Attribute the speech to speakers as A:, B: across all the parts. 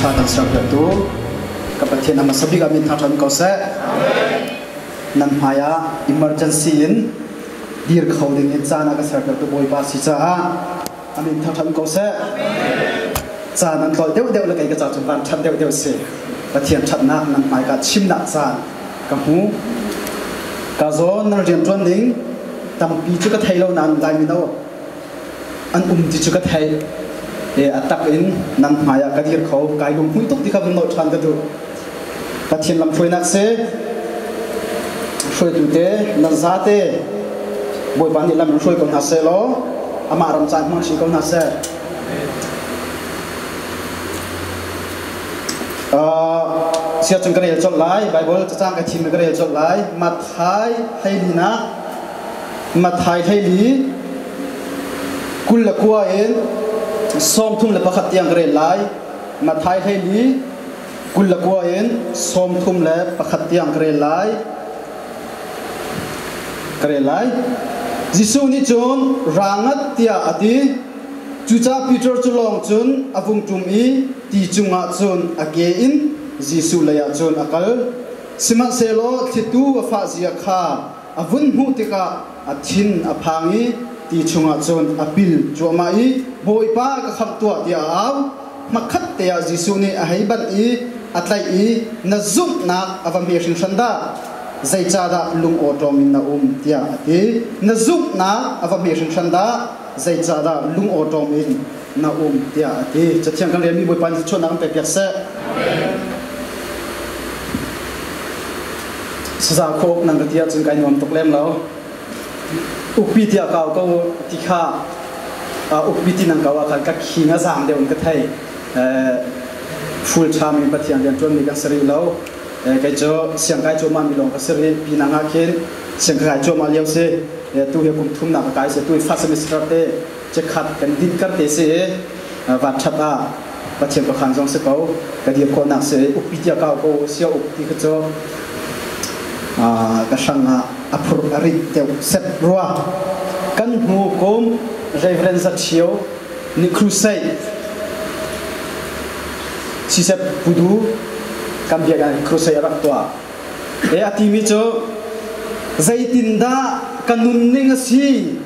A: ṭha kan serpiaktu ka Pathian a hmasa bik ah min thangṭhat ko seh. Nan hmai ah emergency in dir kho ding in caan a ka serpiaktu Bawipa si caah a min thangṭhat ko seh. Caan an tlolh deuhdeuh le kei ka ca cu van ṭhat deuhdeuh si. Pathian ṭhatnak nan hmaika chimnak caan ka hmu. Ka zawn nan rian ṭuan ding tampi cu ka thei lo nain Lai mino an um ti cu ka theih. E a tak in nan hmai ah ka dir kho kai lunghmui tuk ti kha vun nolh ṭhan ka duh. Pathian lamhruainak si hruaitu te nan zate Bawipa nih lam in hruai ko hna seh law amah ram caan hmang chin ko hna seh. Sia cung ka rel colh lai Bible cacang ka thim ka rel colh lai Matthai hleili nak Matthai hleili 29 in 31 tiang ka rel lai Matthai hleili 29 in 31 tiang ka rel lai. Ka rel lai. Jesuh nih cun ra ngat tiah a ti. Cucaah Peter cu lawng cun a vung ṭum i ti cungah cun a ke in Jesuh leiah cun a kal. Sihmanhsehlaw thlitu a fah zia kha a vun hmuh tikah a thin a phang i ti chungah cun a pil cuahmah i Bawipa ka khamh tuah tiah a au. Hmakhat te ah Jesuh nih a hei banh i a tlaih i na zumhnak a va hme hringhran dah zeicahdah lungawṭawm in na um tiah a ti. Na zumhnak a va hme hringhran dah zeicahdah lungawṭawm in na um tiah a ti. Cathiang kan relmi Bawipa nih chuahnak an pekpiak seh. Saza khawk nan ka ti ahcun kai nuam tuk lem lo. Ukpi tiah kau ko ti kha ukpi ti nan kau ah khan ka khing a zaang deuh in ka thei. Full time in Pathian rian ṭuanmi kan si rih lo. Kei cu siangkai cuahmah mi lawng ka si rih. Pinang ah khin siangkai cuahmah lio si. Tu hi kum thumnak ka kai si. Tu hi first semester te cikhat kan din kar te si i van ṭhat ah Pathian pakhan zong si ko. Ka dir khawhnak si. Ukpi tiah kau ko sia uk ti kha cu ka hrang ah a phur a rit deuh set rua. Kan hnu kum Reverend Za Ṭhio nih crusade sisep pudu kan biakinn crusade a rak tuah. E a timi cu zeitindah ka nunning a si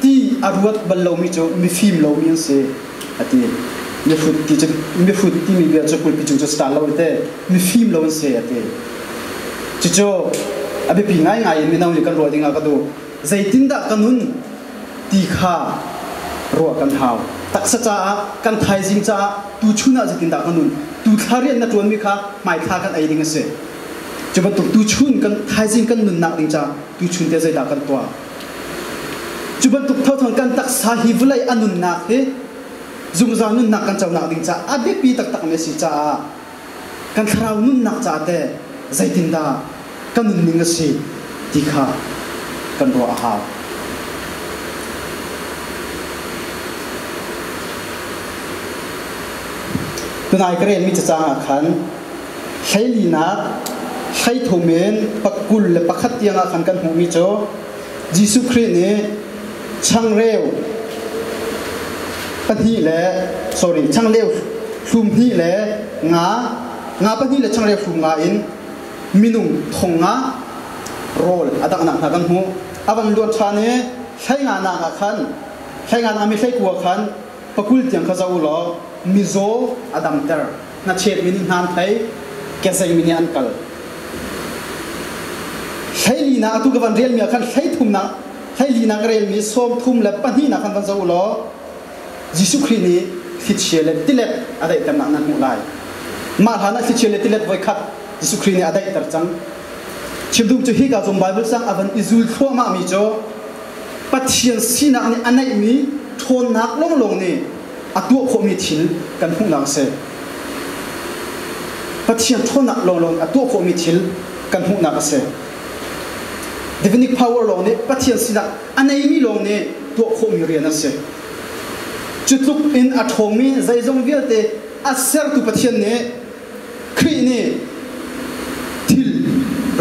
A: ti a ruat bal lomi cu mifim lomi an si a ti. Mihrut ti cu mihrut timi bia cu pulpi cung cu star lo te mifim lo an si a ti. Cucu a biapi ngaingai in mino nih kan ruah ding ah ka duh. Zeitindah ka nun ti kha ruah kan hau. Taksa caah kan thaizing caah tuchun ah zeitindah ka nun tu thla rian na ṭuanmi kha hmaithla kan ei ding a si. Cu bantuk tuchun kan thaizing kan nunnak ding caah tuchun te zeidah kan tuah. Cu bantuk thothawn kan taksa hi vawlei a nunnak hi zungzal nunnak kan conak ding caah a biapi taktakmi a si caah kan thlarau nunnak ca teh zeitindah kan nunning a si ti kha kan ruah a hau. Tunai ka relmi cacang ah khan hleilinak hleithum in pakul le pakhat tiang ah khan kan hmuhmi cu Jesuh Khrih nih changreu pahnih le sorry changleu hlum hnih le nga nga pahnih le changreu hlum nga in minung thong nga rawl a danghnak hna kan hmuh. A van luan ṭhan i hlei nga nak ah khan hlei nga nak mi hlei kua khan pakul tiang kha zoh u law mizaw a damter hnachet mi nih hna an thei kezei mi nih an kal hleili nak atu ka van relmi ah khan hleithum nak hleili nak ka relmi sawmthum le pahnih nak khan van zoh u law Jesuh Khrih nih thlichia le tilet a daihternak nan hmuh lai. Mah hlan ah thlichia le tilet voikhat Jesuh Khrih nih a daihter cang. Chimdum cu hika cung Bible sang a van i zul thluahmah mi cu Pathian sinak nih a neihmi ṭhawnnak lawnglawng nih a tuah khawhmi thil kan hmuhnak a si. Pathian ṭhawnnak lawnglawng a tuah khawhmi thil kan hmuhnak a si. Divinic power lawng nih Pathian sinak a neimi lawng nih tuah khawhmi rian a si. Cu tluk in a ṭhawngmi zeizong vialte a sertu Pathian nih Khrih nih thil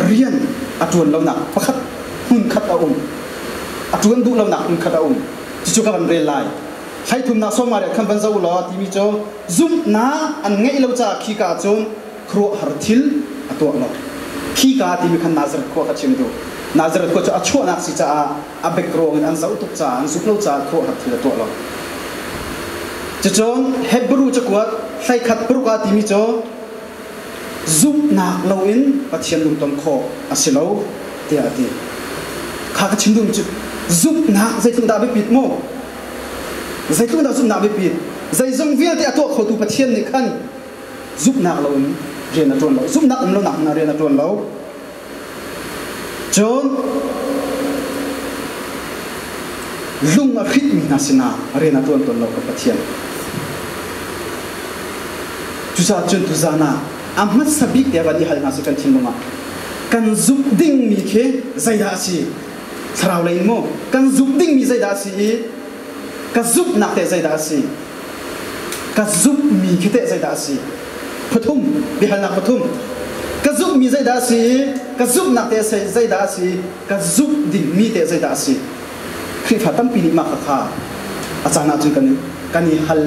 A: rian a ṭuan lonak pakhat hmunkhat a um. A ṭuan duh lonak hmunkhat a um. Cucu ka van rel lai. Thlaithumnak sawmnga riat khan van zoh u law timi cu zumhnak an ngeih lo caah khika ah cun khuaruahhar thil a tuah lo. Khika timi khan Nazareth khua kha chim duh. Nazareth khua cu a chuahnak si caah a background in an zoh tuk caah an zumh lo caah khuaruahhar thil a tuah lo. Cucun Hebrew cakuat 11 paruk ah timi cu zumhnak loin Pathian lungton khawh a si lo tiah a ti. Kha ka chim duhmi cu zumhnak zeitluk dah a biapit mu? Zeitluk dah zumhnak a biapit? Zeizong vialte a tuah khotu Pathian nih khan zumhnak loin rian a ṭuan lo. Zumhnak um lonak hna rian a ṭuan lo. Cun lung a hritmi hna sinah rian a ṭuan tawn lo ka Pathian. Cucaah cun tuzaan ah a hmasa bik te van i hal hna si kan thinlung ah kan zumh dingmi khi zeidah a si? Thlarau lei in maw? Kan zumh dingmi zeidah a si i ka zumhnak teh zeidah a si? Ka zumhmi khi teh zeidah a si? Pathum, biahalnak pathum. Ka zumhmi zeidah a si i ka zumhnak teh zeidah a si? Ka zumh dingmi teh zeidah a si? Khrihfa tampi nih mah khakha a caan ahcun kan i kan i hal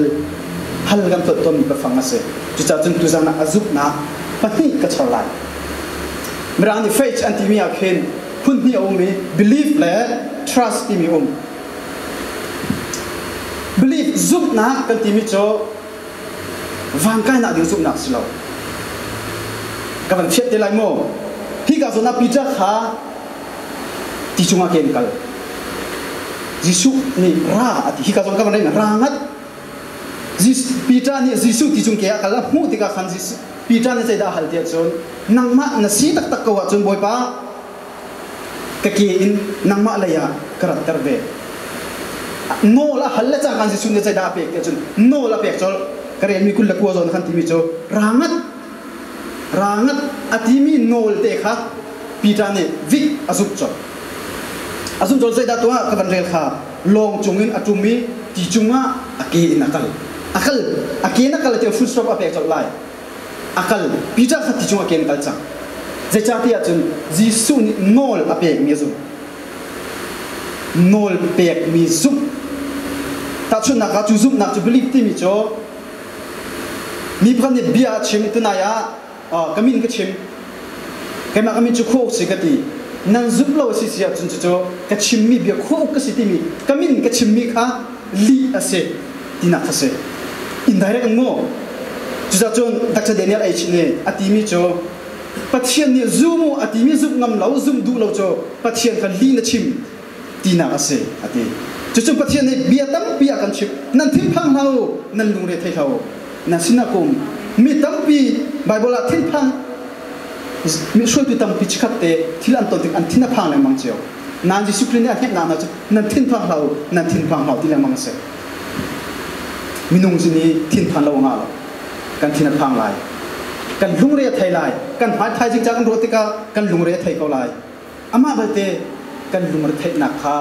A: hal kan tuah tawnmi biafang a si. Cucaah cun tuzan ah a zumhnak pahnih ka char lai. Mirang nih faith an timi ah khin phun hnih a um i belief le trust timi um. Belief zumhnak kan timi cu van kainak ding zumhnak si lo. Ka van fiat te lai maw? Hi ka zawn ah Peter kha ti cungah ke in kal. Jesuh nih ra a ti. Hi ka zawn ka van rel ra ngat. Peter nih Jesuh ti cung ke ah kal a hmuh tikah khan Jesuh Peter nih zeidah a hal tiah cun nangmah na si taktak ko ahcun Bawipa ka ke in nangmah lei ah ka ratter ve. Nawl a hal le cangka Jesuh nih zeidah a pek tiah cun nawl a pek colh. Ka relmi 29 zawn khan timi cu ra ngat ra ngat a timi nawl te kha Peter nih vik a zumh colh. A zumh colh zeidah tuah ka van rel kha lawng cungin a ṭum i ti cungah a ke in a kal. A kal a ke in a kal tiang full stop a pek colh lai. A kal Peter kha ti cungah ke in kal cang. Zeicahtiah cun Jesuh nih nawl a pekmi a zumh. Nawl pekmi zumh. Tahchunhnak ah cu zumhnak cu belief timi cu mi pakhat nih bia a chim tunai ah ka min ka chim keimah ka min cu khua uk si ka ti nan zumh lo a si si ahcun cucu ka chimmi bia khua uk ka si timi ka min ka chimmi kha lih a si tinak kha si indirect in mu cucaah cun Dr. Daniel H nih a timi cu Pathian nih zum u a timi zumh ngam lo zumh duh lo cu Pathian kha lih na chim tinak a si a ti cucu Pathian nih bia tampi a kan chimh nan thinphang hlah u nan lungre thei hlah u nan sinah kum mi tampi Bible ah thinphang mi hruaitu tampi chikhat te thil an ton tik an thin a phang lengmang cio Nain Jesuh Khrih nih a hnemhnak hna cu nan thinphang hlah u, nan thinphang hlah u ti lengmang a si. Minung sin i thinphan lo a ngah lo. Kan thin a phang lai. Kan lungre a thei lai. Kan hmai thaizing ca kan ruah tikah kan lungre a thei ko lai. Amah belte kan lungre theihnak kha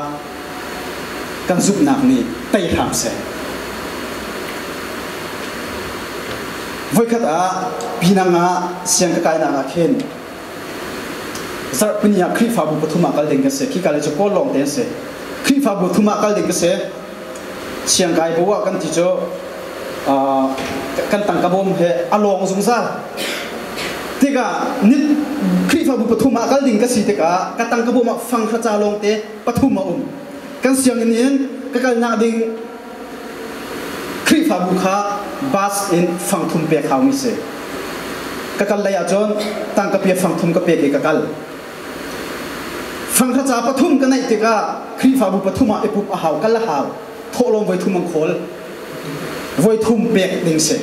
A: kan zumhnak nih tei hram seh. Voikhat ah Pinang ah siang ka kainak ah khin Zarhpini ah Khrihfabu pathum ah kal ding ka si. Khika le cu Kawl lawng te an si. Khrihfabu thum ah kal ding ka si. Siangkai bu ah kan ti cu kan tangka bawm he a lawng zungzal. Tikah nit Khrihfabu pathum ah kal ding ka si tikah ka tangka bawm ah fang hraca lawng te pathum a um. Kan sianginn in ka kalnak ding Khrihfabu kha bus in fangthum pek haumi si. Ka kal lei ahcun tangka pia fangthum ka pek i ka kal. Fanghra ca pathum ka neih tikah Khrihfabu pathum ah i pup a hau, kal a hau. Thawhlawm voi thum an khawl. Voi thum pek ding si.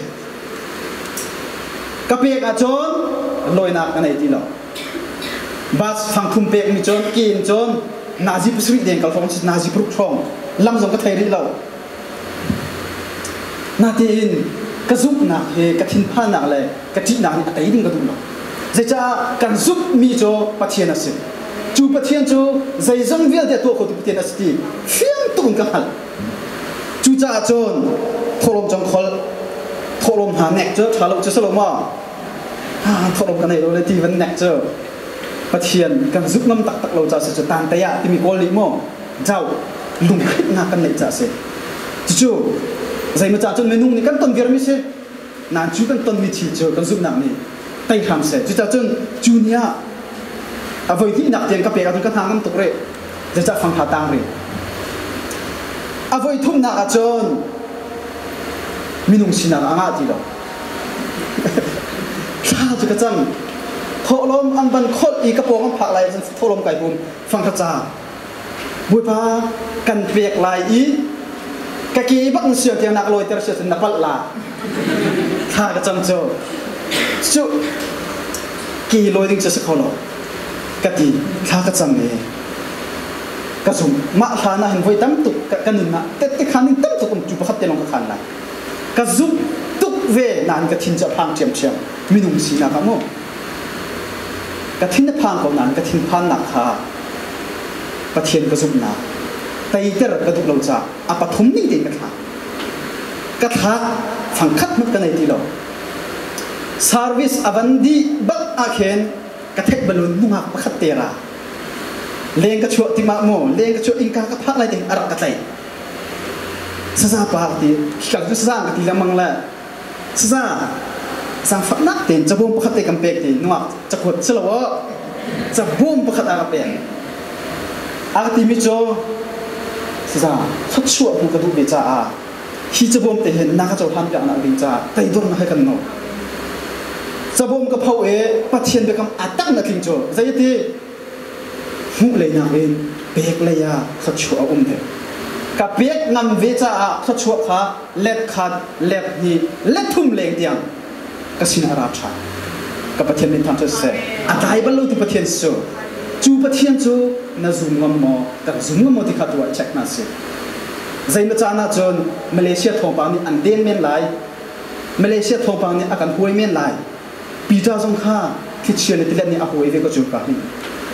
A: Ka pek ahcun lawinak ka nei ti lo. Bus fangthum pek mi cun ke in cun nazi pasarih deng kal hrawng nazi paruk hrawng lam zong ka thei rih lo. Natein ka zumhnak he ka thinphannak le ka ṭihnak nih a tei ding ka duh lo. Zeicah kan zumhmi cu Pathian a si. Cu Pathian cu zeizong vialte a tuah khotu Pathian a si ti fiang tuk in ka hngalh. Cucaah cun thawhlawm cong khol thawhlawm hna nek cu ṭha lo cu si lo maw? Thawhlawm ka nei lo le ti van nek cu Pathian kan zumh ngam taktak lo caah si cu tantei ah timi kawl nih maw zau lungkhinhnak kan neih caah si. Cucu zeimaw ca cun minung nih kan ton viarmi si. Nain cu kan tonmi thil cu kan zumhnak nih tei hram seh. Cucaah cun cu ni ah a voi hnihnak tiang ka pek ahcun ka hna ngam tuk rih. Zeicah fang hla tang rih. A voi thumnak ahcun minung sinak a ngah ti lo. Thla cu ka cang. Thawhlawm an van kholh i ka pawng an phak lai ahcun thawhlawm kai hum fang ka ca. Bawipa kan pek lai i ka ke bak na siang tiang nak lawiter sia cun na palh la. Thla ka cam cu. Cu ke lawi ding cu si kho lo. Ka ti thla ka cam i ka zum mah hlan ah hin voi tam tuk ka nun ah tette khan ding tam tuk um cu pakhat te lawng ka khan lai. Ka zumh tuk ve nain ka thin cu a phang ṭhiamṭhiam minung sinak ah mu. Ka thin a phang ko nain ka thinphannak kha Pathian ka zumhnak teiter ka duh lo caah a pathum ning tein ka thlak. Ka thlak fangkhat hmanh ka nei ti lo. Service a van dih bak ah khin ka theih balun nungak pakhat te ra. Leng ka chuah timah maw leng ka chuah innka ka phak lai ding a rak ka tlaih. Saza pa ti hikal cu saza ka ti lengmang le Saza zaangfahnak tein cabawm pakhat te kan pek ti nungak cakuat si lo aw cabawm pakhat a ka pek. A ka timi cu saza thluachuah hmu ka duh ve caah hi cabawm te hin na ka cohlan piak nak ding caah teidornak he kan nawl. Cabawm ka pho i Pathian biakam a tak na tling cu zeiti hmuh lei nakin pek lei ah thluachuah a um deuh. Ka pek ngam ve caah thluachuah kha let khat, let hnih, let thum leng tiang ka sinah a ra ṭhan. Ka Pathian min thangṭhat siseh. A dai bal lo tu Pathian cu. Cu Pathian cu na zum ngam maw, kan zum ngam maw ti kha tu ah check hna sih. Zeimaw caan ah cun Malaysia thawngpang nih an den men lai. Malaysia thawngpang nih a kan huai men lai. Peter zong kha thlichia le tilet nih a huai ve ko cu ka hi.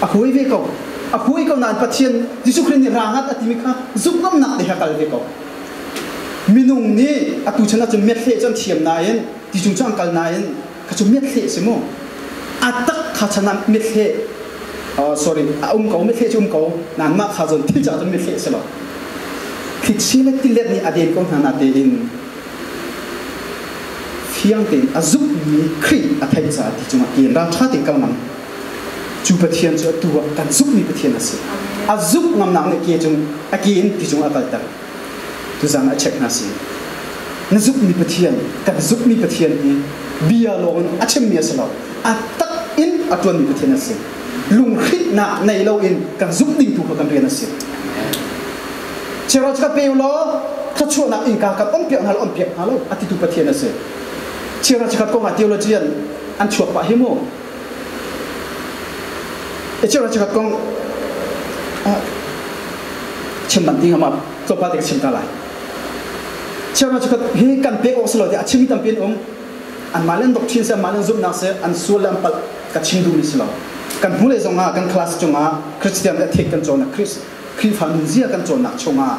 A: A huai ve ko. A huai ko nain Pathian Jesuh Khrih nih rangat a timi kha zumhngamnak te kha kal ve ko. Minung nih atu chan ahcun methleh cu an thiam nain ti cung cu an kal nain kha cu methleh si mu. A tak kha chan ah methleh sorry a um ko methleh cu um ko nain mah kha zawn thil caah cun methleh si lo. Thlichia le tilet nih a den ko hna na tein Fiang tein a zumhmi Khrih a theih caah ti cungah tiin ralṭha tein kal ngam. Cu Pathian cu atu ah kan zumhmi Pathian a si. A zumh ngamnak nih ke cung a ke in ti cungah a kalter. Tuzaan ah check hna si. Na zumhmi Pathian, kan zumhmi Pathian hi bia lawng in a chimmi a si lo. A tak in a ṭuanmi Pathian a si. Lunghrinhnak nei loin kan zumh ding tu kha kan rian a si. Chero cu ka pe u law thluachuahnak innka kan on piak hna lo on piak hna lo a titu Pathian a si. Chero cu khat kong ah theologian an chuak pah hi mu. E chero cu khat kong chim ban ti ngama tlawmpal te ka chim ta lai. Chero cu khat hi kan pek awk si lo ti a chimi tampi an um. Anmah le an doctrine se anmah le an zumhnak se an sual le an palh ka chim duhmi si lo. Kan hnulei zongah kan class cungah Christian ethic kan cawn Christ Khrihfa nunzia kan cawnnak chungah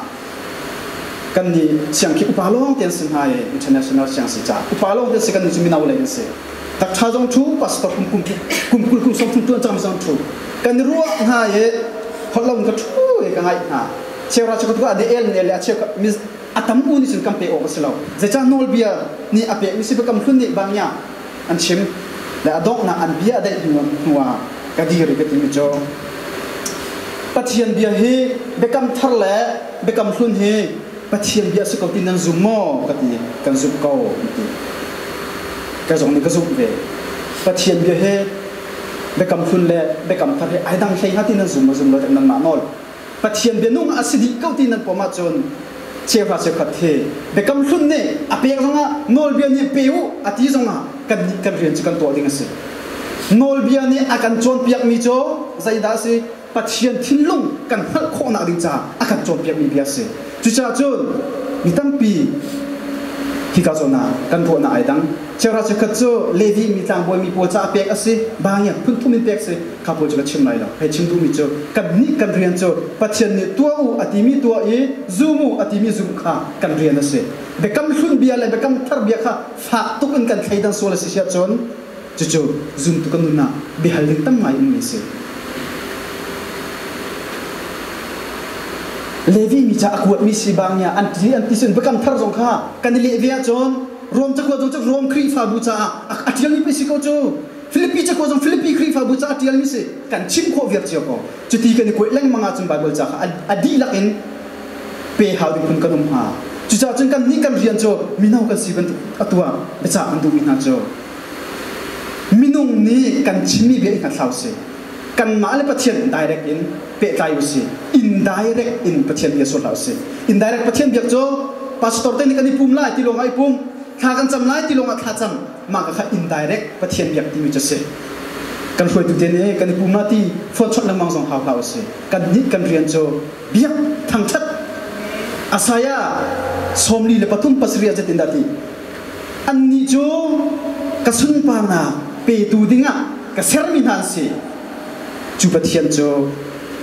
A: kan nih siang khi upa lawng te an si hna i international siang si ca upa lawng te si kan nih cu mino lei an si dakṭha zong ṭhu pastor kum kum kum kul kum sawm thum tuan cang zong ṭhu kan i ruah hna i holh lo in ka ṭhu i ka ngaih hna cheuhra cu ka ade el ne le a cheu a tam u nih cun kan pe awk a si lo zeicah nawlbia nih a pek mi si biakam hlun nih bangya an chim le a donghnak an bia a daih hnu hnu ah ka dir i ka ti mi cu Pathian bia hi biakam thar le biakam hlun hi Pathian bia si ko ti nan zum maw ka ti kan zumh ko an ti ka zong nih ka zumh ve Pathian bia hi biakam hlun le biakam thar hi ai dang hlei ha ti nan zum maw zum lo tak nan mah nawl Pathian bianung a si dih ko ti nan pom ahcun cheuhra cheukhat hi biakam hlun nih a pek zongah nawlbia nih pe u a ti zongah kan nih kan rian cu kan tuah ding a si. Nawlbia nih a kan cawnpiakmi cu zeidah a si? Pathian thinlung kan hngalh khawhnak ding caah a kan cawnpiakmi bia a si. Cucaah cun mi tampi hika zawn ah kan ruahnak ai dang. Cheuhra cheukhat cu Levi mi tlangbawi mi pawl caah pek a si, bangia phun thum in pek a si. Kha pawl cu ka chim lai lo. Hei chim duhmi cu kannih kan rian cu Pathian nih tuah u a timi tuah i zum u a timi zumh kha kan rian a si. Biakam hlun bia le biakam thar bia kha fak tuk in kan thleidan sual a si siah cun cucu zumtu kan nun ah biahal ding tam ngai ummi a si. Levi mi ca a kuatmi si bang nia an ti an ti sin biakam thar zong kha kan i leh ve ahcun Rom cakuat zong cu Rom Khrihfabu caah a ṭialmi pei si ko cu. Filipi cakuat zong Filipi Khrihfabu caah a ṭialmi si. Kan chim khawh viar cio ko. Cuti kan i kuaih lengmang ahcun Baibal ca kha a dihlak in pe hau ding phun kan um hnga. Cucaah cun kannih kan rian cu mino kan si bantuk atu ah biacah kan duhmi hna cu minung nih kan chimmi bia i hngat hlah usih. Kanmah le Pathian direct in pehtlai usih. Indirect in Pathian bia sual hlah usih. Indirect Pathian biak cu pastor te nih kan i pum lai ti lawng ah i pum, thla kan cam lai ti lawng ah thla cam. Mah kha indirect Pathian biak timi cu a si. Kan hruaitu te nih kan i pum la ti phone chawnh lengmang zong hau hlah usih. Kannih kan rian cu biak thangṭhat Isaiah 43 pasarih ah zeitindah ti annih cu ka sunparnak petu dingah ka sermi hna an si cu Pathian cu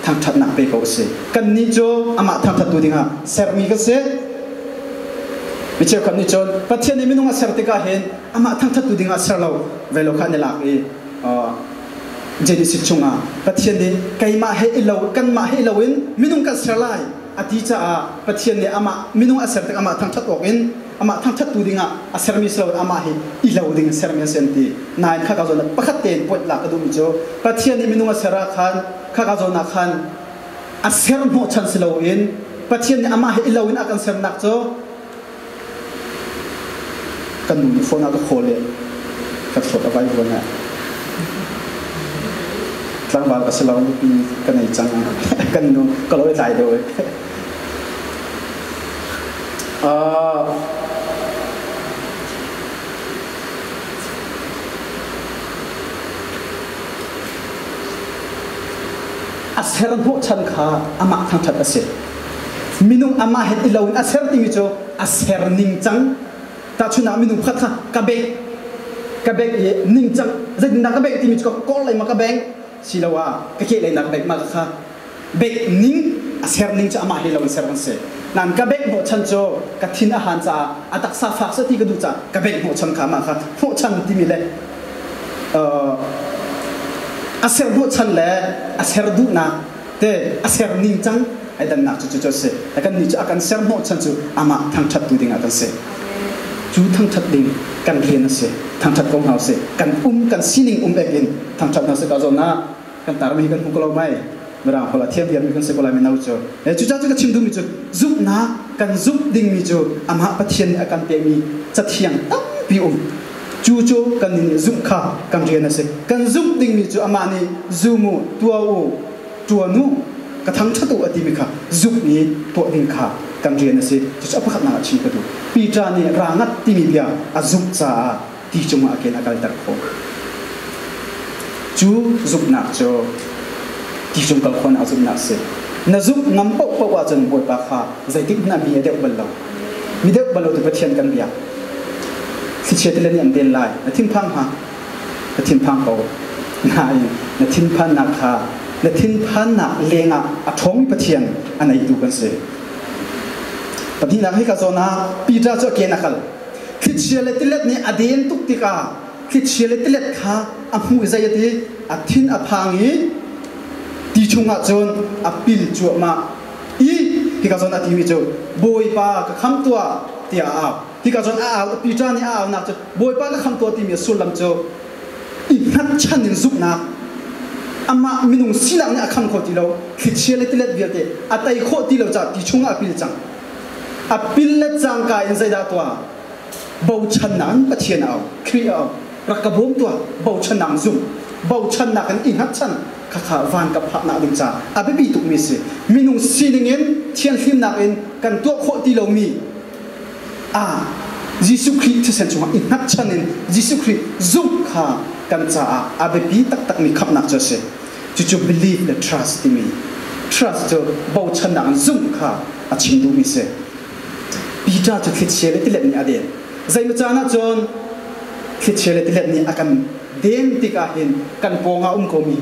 A: thangṭhatnak pe ko a si kannih cu amah thangṭhattu dingah sermi kan si mi cheukhat nih cun Pathian nih minung a ser tikah hin amah thangṭhattu dingah ser lo ve lo kha an i lak i Genesis chungah Pathian nih keimah he i lo kanmah he i lo in minung kan ser lai a ti caah Pathian nih amah minung a ser tik amah thangṭhat awk in amah thangṭhattu dingah a sermi si loin amah hi i lo ding in sermi a si an ti. Nain khaka zawn ah pakhat tein point lak ka duhmi cu Pathian nih minung a ser ah khan khaka zawn ah khan a ser hnawhchan si loin Pathian nih amah he i lo in a kan sernak cu Kan nu nih phone a ka call i ka thawt a vai vuan ah tlangval ka si lo nupi ka nei cang kan nu ka lo i tlai deuh i a ser hnawhchan kha amah thangṭhat a si. Minung amah he i lo in a ser timi cu a ser ningcang. Tahchunhnak minung pakhat kha ka bengh ka bengh i ningcang zeitindah ka bengh timi cu ka kor lei ma ka bengh siloah ka kehlei na ka bengh ma kha bengh ning a ser ning cu amah he lo in ser kan si. Nain ka bengh hnawhchan cu ka thin a han caah a taksa fak seh ti ka duh caah ka bengh hnawhchan kha amah kha hnawhchan timi le a ser hnawhchan le a ser duhnak te a ser ningcang ai dannak cu cu a si. Kan nih cu a kan ser hnawhchan cu amah thangṭhattu dingah kan si. Cu thangṭhat ding kan rian a si. Thangṭhat ko hna usih. Kan um kan sining um ek in thangṭhat hna usih ka zawn ah kan tarmi hi kan hmu ko lo mai. Mirang holh a thiam viarmi kan si ko lai mino cu. Cucaah cu ka chim duhmi cu zumhnak kan zumh dingmi cu amah Pathian nih a kan pekmi cathiang tampi um. Cu cu kan nih zumh kha kan rian a si. Kan zumh dingmi cu amah nih zum u, tuah u, ṭuan u, ka thangṭhat u a timi kha zumh i tuah ding kha kan rian a si. Cucu a pakhatnak ah chim ka duh. Peter nih ra ngat timi bia a zumh caah ti cungah a ken a kalter khawh. Cu zumhnak cu ti cung kal khawhnak zumhnak a si. Na zumh ngam paohpaoh ahcun Bawipa kha zeitik hmanh ah mi a deuh bal lo. Mi deuh bal lo tu Pathian kan biak. Thlichia tile nih an den lai. Na thinphang hnga. Na thinphang ko. Nain na thinphannak kha na thinphannak lengah a ṭhawngmi Pathian a neitu kan si. Pahnihnak hi ka zawn ah Peter cu a ken a kal. Thlichia le tilet nih a den tuk tikah thlichia le tilet kha a hmuh i zei a ti a thin a phang i ti chungah cun a pil cuahmah i hika zawn a timi cu Bawipa ka kham tuah tiah a au. Hika zawn a au Peter nih a aunak cu Bawipa ka kham tuah timi a sullam cu i hngatchan in zumhnak amah minung sinak nih a kham kho ti lo thlichia le tilet vialte a tei khawh ti lo caah ti chungah a pil cang. A pil le cangka in zeidah tuah? Bochannak in Pathian a au, Khrih a au. Rak ka bawm tuah, bochannak in zum. Bochannak in i hngatchan khakha van ka phaknak ding caah a biapi tukmi a si. Minung sining in thianhlimnak in kan tuah khawh ti lomi ah Jesuh Khrih thisen chungah i hngatchan in Jesuh Khrih zumh kha kan caah a biapi taktakmi khamhnak cu a si. Cucu belief le trust timi trust cu bochannak in zumh kha a chim duhmi si. Peter cu thlichia le tilet nih a den. Zeimaw caan ah cun thlichia le tilet nih a kan den tikah hin kan pawngah um komi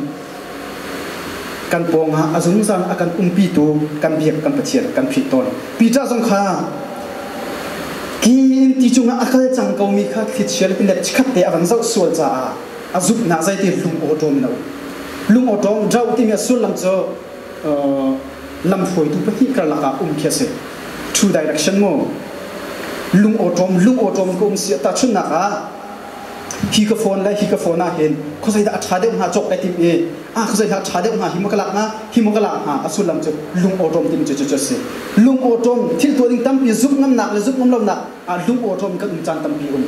A: kan pawngah a zungzal a kan umpitu kan biak kan Pathian kan philh tawn. Peter zong kha ki in ti cungah a kal cang komi kha thlichia le tilet chikkhat te a van zoh sual caah a zumhnak zeiti lung awṭawm in a um. Lung awṭawm, drought timi a sullam cu. Lamhruaitu pahnih karlak ah um khi a si. Two direction mu. Lung awṭawm lung awṭawm ka um si tahchunhnak ah hi ka phone le hi ka phone ah hin khuazei dah a ṭha deuh hnga cawk kai tim i ah khuazei dah a ṭha deuh hnga hi maw ka lak hnga hi maw ka lak hnga a sullam cu lung awṭawm timi cu cu a si. Lung awṭawm thil tuah ding tampi zumh ngamnak le zumh ngam lonak ah lung awṭawm kan um caan tampi um.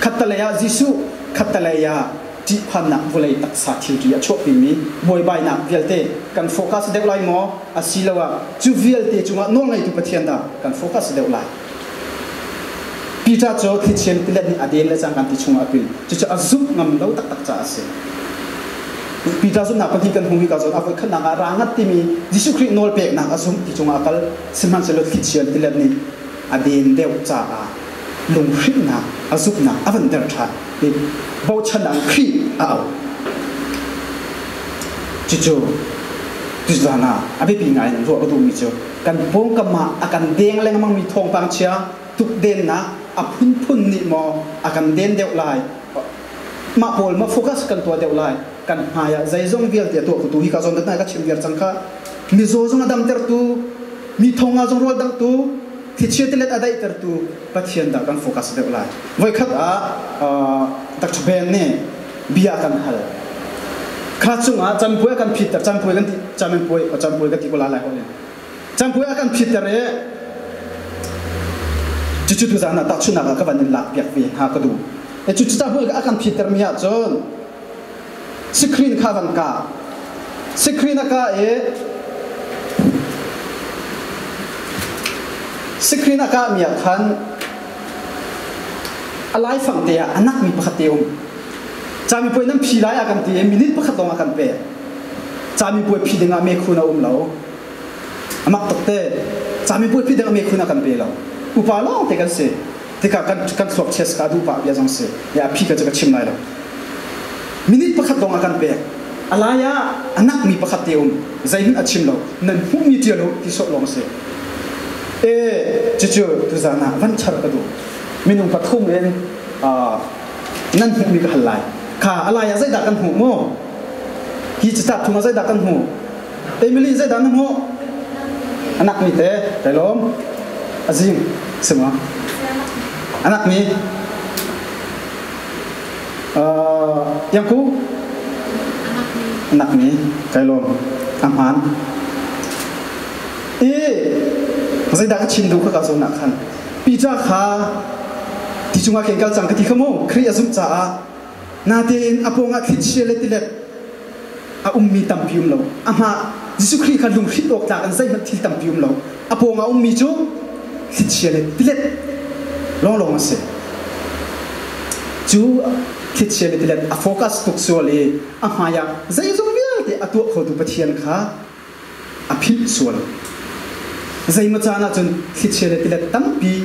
A: Khattalei ah Jesuh khattalei ah ṭihphannak vawlei taksa thilri a chuahpimi buaibainak vialte kan focus deuh lai maw asiloah cu vialte cungah nawlngeitu Pathian dah kan focus deuh lai? Peter cu thlichia tilet nih a den le cangkan ti chungah a pil. Cucu a zumh ngam lo taktak caah a si. Peter zumhnak pahnih kan hmu hi ka zawn a voikhatnak ah ra ngat timi Jesuh Khrih nawl peknak a zumh ti cungah a kal. Sihmanhsehlaw thlichia tilet nih a den deuh caah lunghrinhnak a zumhnak a van der ṭhan i bochan ah Khrih a auh. Cucu tuzan ah a biapi ngai in ruah ka duhmi cu kan pawngkam ah a kan deng lengmangmi thawngpang chia tukdennak a phunphun nih maw a kan den deuh lai mah pawl ma focus kan tuah deuh lai kan hmai ah zeizong vialte a tuah khotu hi ka zawn dat ka chim viar cang kha mizaw zong a damtertu mi thong ah zong rawl dangtu thlichia tilet a daihtertu Pathian dah kan focus deuh lai. Voikhat ah Dr. Ben nih bia kan hal. Kha cungah campuai a kan phitter, campuai kan ti, campuai, campuai ka ti ko lai lai holh in. Campuai a kan phitter i cucu tuzan ah tahchunhnak ah ka van in lak piak ve hna ka duh. E cucu campuai a kan phitter mi ahcun Sikrin kha van kah. Sikrin a kah i sikrin a kahmi ah khan a laifang te ah a nakmi pakhat te um. Camipuai nan phi lai a kan ti i minute pakhat lawng a kan pek. Camipuai phi ding ah mekhun a um lo. Amak tuk te. Camipuai phi ding ah mekhun a kan pe lo. Upa lawng te kan si. Tikah kan kan thluak chest ka duh pah bia zong si. Ya phi ka cu ka chim lai lo. Minute pakhat lawng a kan pek. A lai ah a nakmi pakhat te um. Zeihmanh a chim lo. Nan hmuhmi ṭial u ti sawh lawng si. E cucu tuzan ah van char ka duh. Minung pathum in nan hmuhmi ka hal lai. Kha a lai ah zeidah kan hmuh mu? Hi catlap thum ah zeidah kan hmuh? Emily zeidah na hmuh? A nakmi te, kai lawm. Azing, si maw? A nakmi. Yangku? A nakmi, kai lawm. A hmaan. I zeidah ka chim duh kha ka zawn ah khan Peter kha ti cungah khin kal cang ka ti kha mu Khrih a zumh caah Natein a pawngah thlichia le tilet a ummi tampi um lo. Amah Jesuh Khrih kha lunghrinh awk tlak in zeihmanh thil tampi um lo. A pawngah ummi cu thlichia le tilet lawnglawng a si. Cu thlichia le tilet a focus tuk sual i a hmaiah zeizong vialte a tuah khotu Pathian kha a philh sual. Zeimaw caan ahcun thlichia le tilet tampi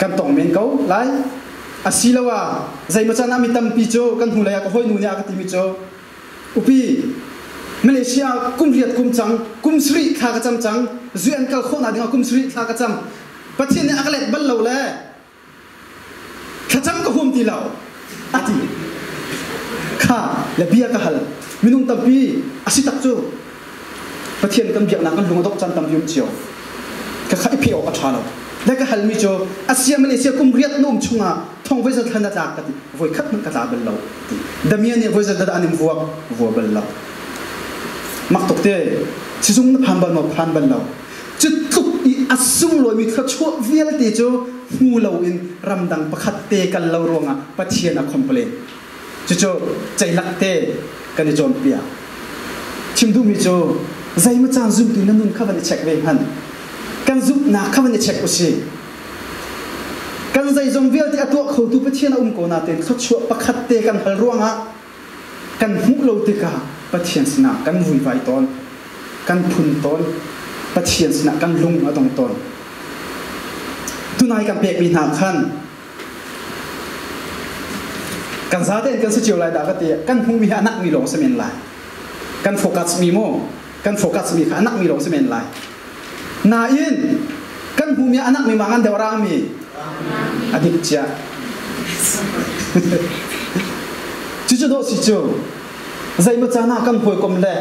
A: kan tong men ko lai. Asiloah zeimaw caan ah mi tampi cu kan hnulei ah ka hawinu nih a ka timi cu upi Malaysia kum riat kum cang kum sarih thla ka cam cang zui an kal khawhnak dingah kum sarih thla ka cam Pathian nih a ka let bal lo le Thlacam ka huam ti lo a ti. Kha le bia ka hal. Minung tampi a si tak cu Pathian kan biaknak kan lung a dongh caan tampi um cio. Ka kha i pheh awk a ṭha lo. Le ka halmi cu asia Malaysia kum riat na um chungah thong voi zat hlan na tlak ka ti. Voi khat hmanh ka tla bal lo ti. Damian nih voi zat dah an in vuak? Vua bal lo. Mak tuk te. Sizung na phan bal maw? Phan bal lo. Cu tluk i a sunglawimi thluachuah vialte cu hmu loin ramdang pakhat te kal lo ruangah Pathian a complain. Cucu ceilak te kan i cawnpiak. Chim duhmi cu zeimaw caan zumtu na nun kha van i check ve hmanh. Kan zumhnak kha van i check usih. Kan zeizong vialte a tuah khotu Pathian a um ko nain thluachuah pakhat te kan hal ruangah kan hmuh lo tikah Pathian sinah kan vuivai tawn, kan phun tawn, Pathian sinah kan lung a dong tawn. Tunai kan pekmi hna khan kan zatein kan si cio lai dah ka ti kan hmuhmi hi a nakmi lawng si men lai. Kan focus mi mu, kan focus mi kha a nakmi lawng si men lai. Nain kan hmuhmi a nakmi ma ngan deuh rangmi a dik cia. Cucu dawh si cu zeimaw caan ah kan hawikom le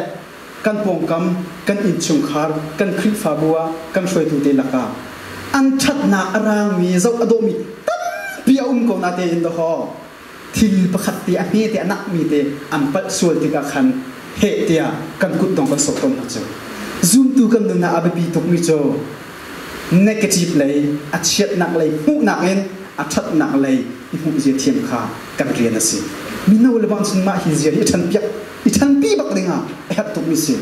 A: Kan pawngkam, kan innchungkhar, kan Khrihfabu ah kan hruaitu te lakah an ṭhatnak a raangmi, zoh a dawhmi tampi a um ko natein dawhaw thil pakhat te a hme te a nakmi te an palh sual tikah khan heh tiah kan kutdong kan sawh tawn hna cu. Zumtu kan nun ah a biapi tukmi cu negative lei, a chiatnak lei hmuhnak in a ṭhatnak lei i hmuh zia thiam kha kan rian a si. Mino le bang cun mah hi zia hi i ṭhanpiak i ṭhanpi bak dingah a herh tukmi si.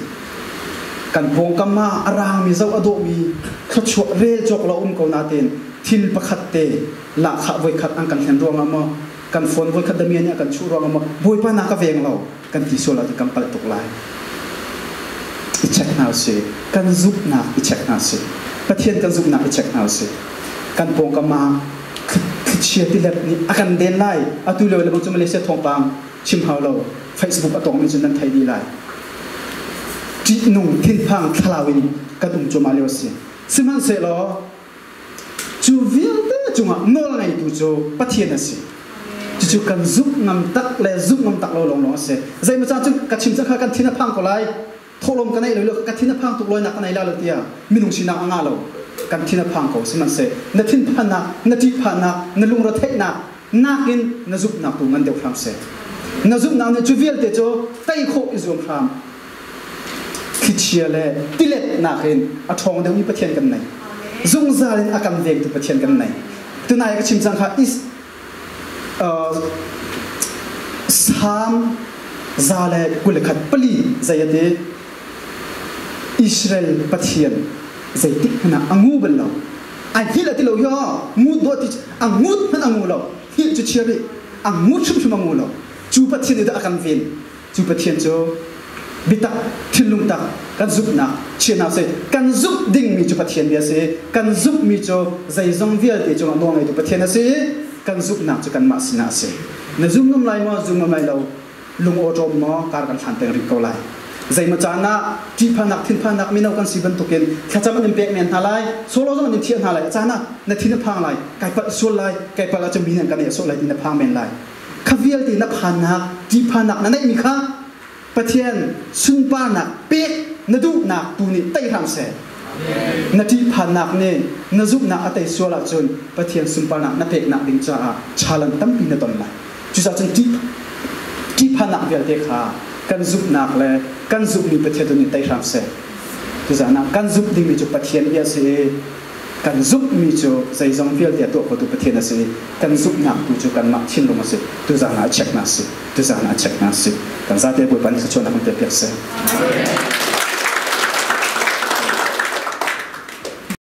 A: Kan pawngkam ah a raangmi zoh a dawhmi thluachuah rel cawk lo um ko natein thil pakhat te lahkhah voikhat an kan hlen ruangah maw kan phone voikhat damian nih a kan chuh ruangah maw Bawipa na ka veng lo kan ti sual ahcun kan palh tuk lai. I check hna usih. Kan zumhnak i check hna usih. Pathian kan zumhnak i check hna usih. Kan pawngkam ah thlichia tilet nih a kan den lai. Atu lio le bang cu Malaysia thawngpang chim hau lo. Facebook a tawngmi cu nan theih dih lai. Ṭihnung thinphang thlalau in kan um cuahmah lio a si. Sihmanhsehlaw cu vialte cungah nawl ngeitu cu Pathian a si. Cucu kan zumh ngam tak le zumh ngam tak lo lawnglawng a si. Zeimaw caan cun ka chim cang kha kan thin a phang ko lai. Thawhlawm ka neih lo ka thin a phang tuk lawinak ka nei la lo tiah minung sinak a ngah lo. Kan thin a phang ko sihmanhseh na thinphannak, na ṭihphannak, na lungretheihnak nakin na zumhnak tu ngan deuh hram seh. Na zumhnak nih cu vialte cu tei khawh i zuam hram. Thlichia le tilet nakin a ṭhawng deuhmi Pathian kan nei. Zungzal in a kan vengtu Pathian kan nei. Tunai ka chim cang kha is Salm 124 zei a ti? Israel Pathian zeitik hmanh ah a ngu bal lo. Ai hngilh a ti lo hi ngut dawh ti a ngut hmanh a ngu lo. Hngilh cu chia rih. A ngut hrimhrim a ngu lo. Cu Pathian nih dah a kan ven. Cu Pathian cu biatak thinlung tak kan zumhnak chiahnak si. Kan zumh dingmi cu Pathian bia si. Kan zumhmi cu zeizong vialte cungah nawlngeitu Pathian a si. Kan zumhnak cu kanmah sinah a si. Na zum ngam lai maw, zum ngam lai lo, lung awṭawm maw, kar kan hlan peng rih ko lai. Zeimaw caan ah ṭihphannak, thinphannak mino kan si bantukin thlacam an in pek men hna lai, solo zong an in thiah hna lai. A caan ah na thin a phang lai, kai palh sual lai, kai palh ahcun mi nih an kan nehsawh lai ti na phang men lai. Kha vialte na phannak, ṭihphannak na neihmi kha Pathian sunparnak pek na duhnak tu nih tei hram seh. Na ṭihphannak nih na zumhnak a tei sual ahcun Pathian sunparnak na peknak ding caah challenge tampi na ton lai. Cucaah cun ṭihphannak vialte kha kan zumhnak le kan zumhmi Pathian tu nih tei hram seh. Cucaah kan zumh dingmi cu Pathian bia a si i kan zumhmi cu zeizong vialte a tuah khotu Pathian a si i kan zumhnak tu cu kanmah thinlung a si. Tuzaan ah a check na si. Tuzaan ah a check na si. Kan zate Bawipa nih thluachuahnak kan pek piak seh.